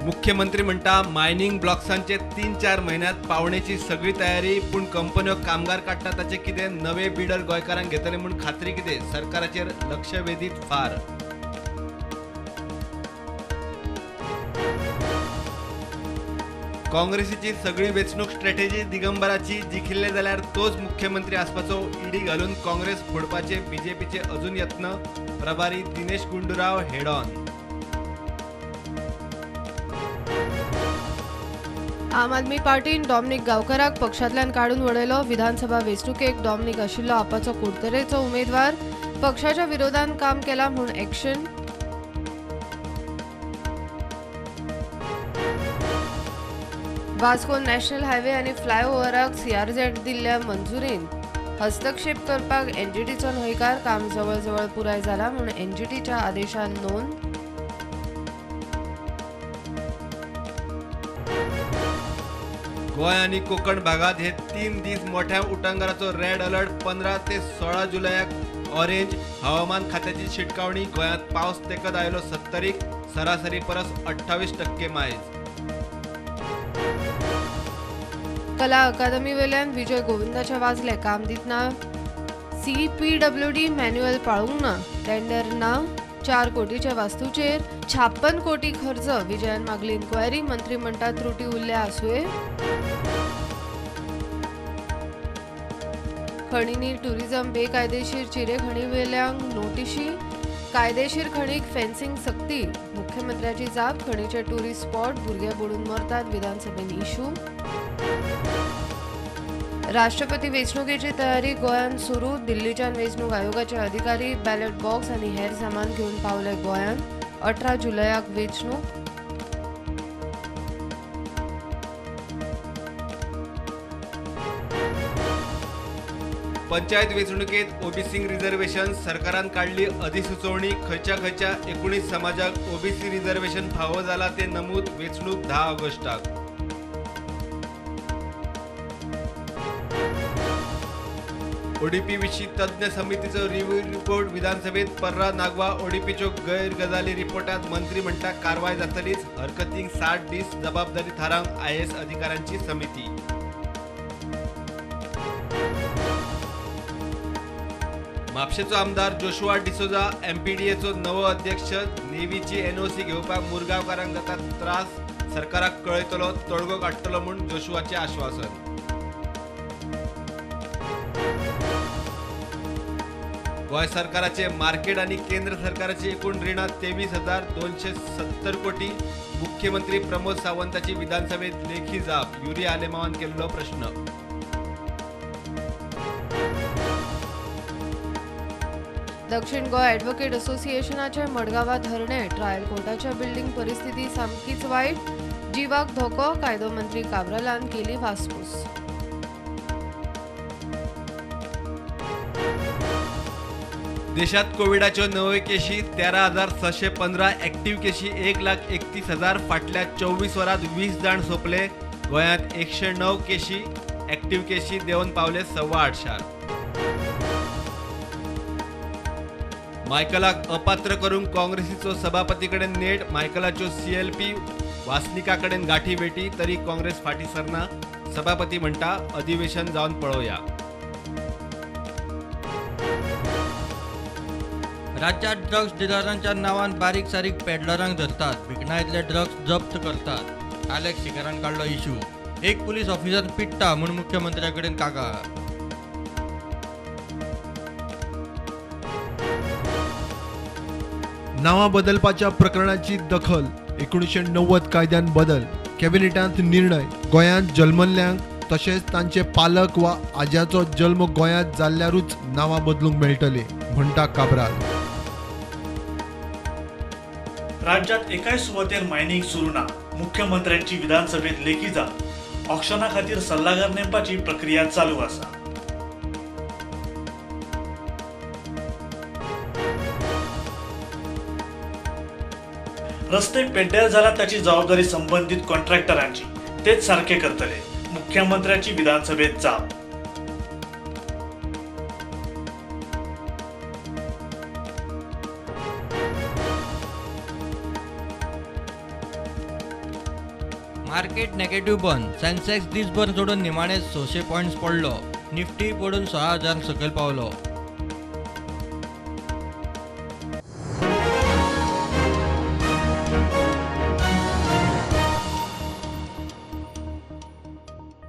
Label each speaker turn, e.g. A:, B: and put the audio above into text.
A: मुख्यमंत्री म्हणटा मायनिंग ब्लॉक्सांचे 3-4 म्हयन्यांत पावणेची सगळी तयारी, पूण कंपन्यो कामगार काडटा ताचे कितें, नवे बिडर गोंयकारांक घेतले म्हूण खात्री कितें, सरकाराचेर लक्षवेधीत फार। काँग्रेसीची सगळी वेंचणूक स्ट्रॅटेजी दिगंबराची, जिखिल्ले जाल्यार तोच मुख्यमंत्री आसपाचो ईडी घालून काँग्रेस फोडपाचे बीजेपीचे अजून यत्न, प्रभारी दिनेश गुंडूराव हेड ऑन।
B: आम आदमी पार्टीन डॉमनिक गांवकराक पक्षांतल्यान काडून वडयलो। विधानसभा वेंचणुकेक डॉमनिक आशिल्लो आपाचो कुडतरेचो उमेदवार, पक्षाच्या विरोधान काम केला म्हूण एक्शन। वास्को नॅशनल हायवे आनी फ्लायओव्हराक सीआरझेड दिल्ल्या मंजुरीन हस्तक्षेप करपाक एनजीटीचो न्हयकार, काम जवळजवळ पुराय जाला म्हूण एनजीटीच्या आदेशान नोंद।
A: गोंय आनी कोकण भागात हे 3 दीस मोठ्या उटंगाराचो रेड अलर्ट, 15 ते 16 जुलयाक ऑरेंज। हवामान खात्याची शिटकावणी, गोंयांत पावस तेकत आयलो 70, सरासरी परस 28% मायज।
B: कला अकादमी वेल्यान विजय गोविंदाच्या वाजले, काम दितना सीपीडब्ल्यूडी मॅन्युअल पाळूंक ना, टेंडर ना, 4 कोटीच्या वास्तूचेर 56 कोटी खर्च, विजयान मागली इन्क्वायरी, मंत्री म्हणटा त्रुटी उरल्या आसुये। खणींनी टुरिझम बेकायदेशीर चिरे खणीवेल्यांक नोटिशी, कायदेशीर खणीक फेन्सिंग सक्ती, मुख्यमंत्र्याची जाप, खणीचे टुरिस्ट स्पॉट भुरगे बुडून मरतात, विधानसभेन इशू। राष्ट्रपती वेंचणुकेची तयारी गोंयांत सुरू, दिल्लीच्यान वेंचणूक आयोगाचे अधिकारी बॅलेट बॉक्स आनी हेर सामान घेवन पावले गोंयांत, 18 जुलयाक वेंचणूक।
A: पंचायत वेंचणुकेत ओबीसी रिझर्वेशन, सरकारान काडली अधिसुचोवणी, खंयच्या खंयच्या 19 समाजाक ओबीसी रिझर्वेशन फावो जाला ते नमूद, वेंचणूक 10 ऑगस्टाक। ओडीपी विशीं तज्ञ समितीचो रिव्ह्यू रिपोर्ट विधानसभेत, पर्रा नागवा ओडीपीच्यो गैरगजाली रिपोर्टात मंत्री म्हणटा कारवाय जातलीच, हरकतींक 60 दीस जबाबदारी थारावंक आयएएस अधिकाऱ्यांची समिती। म्हापशेचो आमदार जोशुआ डिसोजा एमपीडीएचो नवो अध्यक्ष, नेव्हीची एनओसी घेवपाक मुरगांवकारांक जाता त्रास, सरकाराक कळयतलो, तोडगो काडटलो म्हूण जोशुआचें आश्वासन। गोंय सरकाराचे मार्केट आनी केंद्र सरकाराची एकूण रिणां 23,270 कोटी, मुख्यमंत्री प्रमोद सावंताची विधानसभेत लेखी जाप, युरी आलेमावान केल्लो प्रश्न।
B: दक्षिण गोंय ॲडव्होकेट असोसिएशनाचे मडगांवां धरणे, ट्रायल कोर्टाच्या बिल्डिंग परिस्थिती सामकीच वायट, जिवाक धोको, कायदो मंत्री काब्रालान केली वासपूस।
A: देशात कोविडाच्यो नव्यो केशी 13,615, ॲक्टिव्ह केशी 1,31,000, फाटल्या 24 वरांत 20 जाण सोंपले। गोंयांत 109 केशी, ॲक्टिव्ह केशी देंवन पावले 825. मायकलाक अपात्र करूंक काँग्रेसीचो सभापती कडेन नेट, मायकलाच्यो सीएलपी वासनिका कडेन गाठी भेटी, तरी काँग्रेस फाटीं सरना, सभापती म्हणटा अधिवेशन जावन पळोवया।
C: राज्यात ड्रग्स डिलरांच्या नावान बारीक सारीक पेडलरांक धरतात, भिकणांतले ड्रग्स जप्त करतात। आलेक्स शिकारान काडलो इशू, एक पुलीस ऑफिसर पिट्टा म्हूण मुख्यमंत्र्या कडेन कागाळ।
D: नांवां बदलपाच्या प्रकरणाची दखल, 1990 कायद्यान बदल, कॅबिनेटांत निर्णय। गोंयांत जल्मल्ल्यांक तशेंच तांचे पालक वा आज्याचो जल्म गोंयांत जाल्ल्यारूच नांवां बदलूंक मेळटली, म्हणटा काब्राल।
E: राज्यात एकाय सुवातेर मायनिंग सुरू ना, मुख्यमंत्र्यांची विधानसभेत लेखी जाप, ऑक्शना खातीर सल्लागार नेमपाची प्रक्रिया चालू आसा। रस्ते पेड्ड्यार जाला ताची जबाबदारी संबंधित कॉन्ट्रॅक्टरांची, तेच सारके करतले, मुख्यमंत्र्यांची विधानसभेत जाप।
C: मार्केट नेगेटिव्ह बंद. सेन्सेक्स दिसभर जोडून निमाणे 600 पॉयंट्स पडलो. निफ्टी पडून 16,000 सकयल पावलो.